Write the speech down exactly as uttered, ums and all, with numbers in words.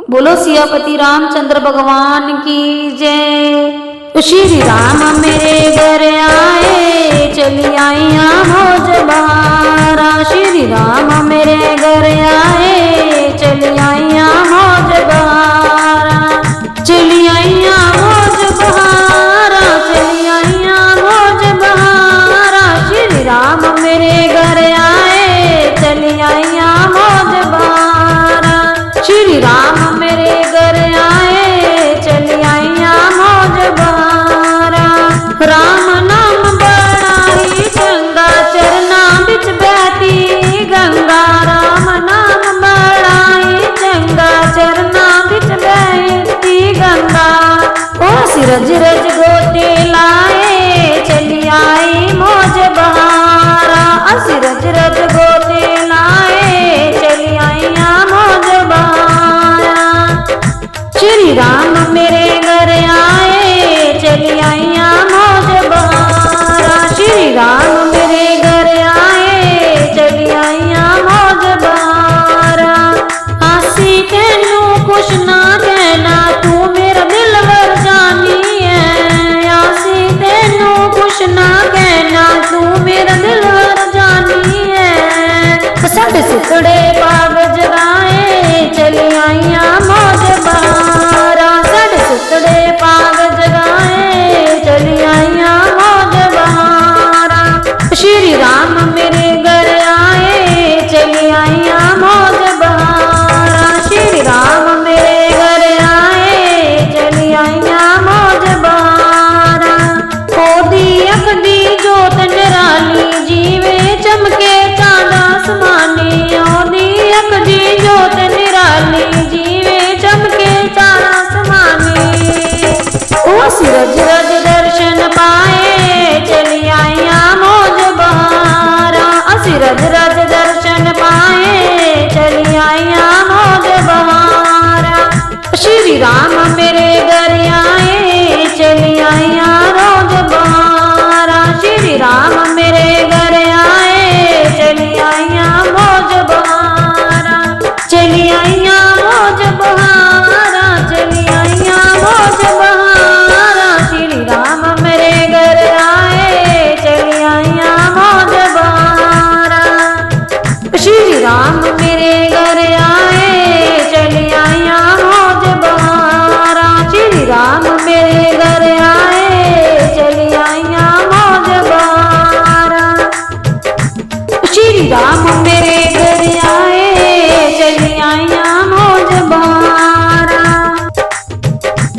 बोलो सियापति रामचंद्र भगवान की जय। श्री राम मेरे घर आए, चली आइयां मौज बहारा। श्री राम मेरे घर आए, चली आइयां मौज बहारा। चली आइयां मौज बहारा, चली आइयां मौज बहारा। श्री राम मेरे घर आए, चली आइयां मौज बहारा। श्री राम मेरे घर आए, चली आइयां मौज बहारा। राम नाम बड़ा ही चंगा, चरना बिच बहती गंगा। राम नाम बड़ा ही चंगा, चरना बिच बहती गंगा। ओ असी रज रज गोते लाए, चली आई मौज बहारा। असी रज रज गोते लाए, चली आइयां मौज बहारा। श्री राम मेरे घर आए, चली आइयां मौज बहारा। श्री राम मेरे घर आए, चली आइयां मौज बहारा। आसी तेनू कुछ ना कहना, तू मेरा दिलबर जानी है। आसी तेनू कुछ ना कहना, तू मेरा दिलबर जानी है। साढ़े सुतड़े पाग जगाए, चली आइयां मौज बहारा। साढ़े सुतड़े पाग जगाए, चली आइयां मौज बहारा। श्री राम मेरे घर आए, चली आइयां मौज बहारा। श्री राम मेरे घर आए, चली आइयां मौज बहारा। ओदी अख दी जोत निराली, जीवे चमके चांद आसमानी। ओदी अख दी जोत निराली, जीवे चमके चांद आसमानी। ओ असी रज रज दर्शन पाए, चली आइयां मौज बहारा। असी रज रज दर्शन पाए, चली आइयां मौज बहारा। श्री राम